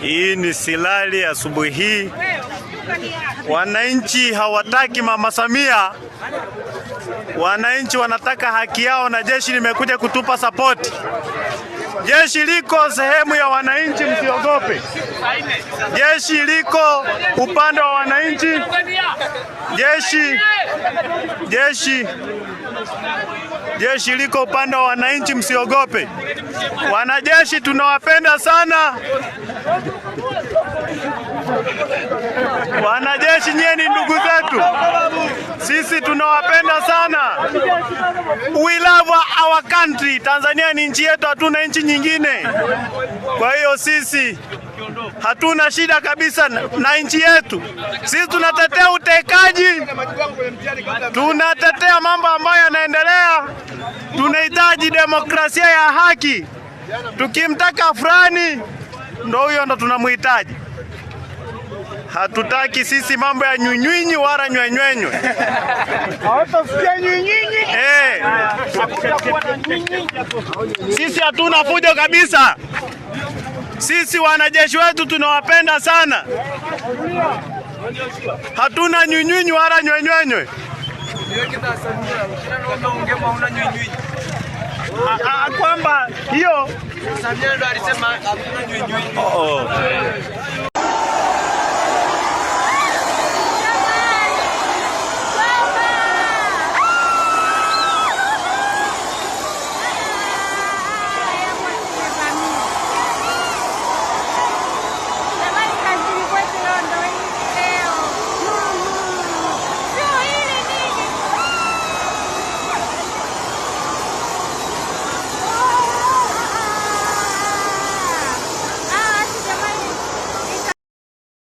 Hii ni Silali asubuhi hii. Wananchi hawataki Mama Samia, wananchi wanataka haki yao, na jeshi limekuja kutupa support. Jeshi liko sehemu ya wananchi, msiogope. Jeshi liko upande wa wananchi. Jeshi liko upande wa wananchi, msiogope. Wanajeshi tunawapenda sana. Wanajeshi nyie ni ndugu zetu, sisi tunawapenda sana. We love our country. Tanzania ni nchi yetu, hatuna nchi nyingine. Kwa hiyo sisi hatuna shida kabisa na nchi yetu. Sisi tunatetea utekaji, tunatetea mambo ambayo yanaendelea. Tunahitaji demokrasia ya haki. Tukimtaka fulani, ndo huyo ndo tunamhitaji. Hatutaki sisi mambo ya nywinyinyi wala nywenywenywe. Hawatasikia nywinyinyi. Eh, sisi hatuna fujo kabisa. Sisi wanajeshi wetu tunawapenda sana, hatuna nywinyinyi wala nywenywenywe. Kwamba hiyo. Oh.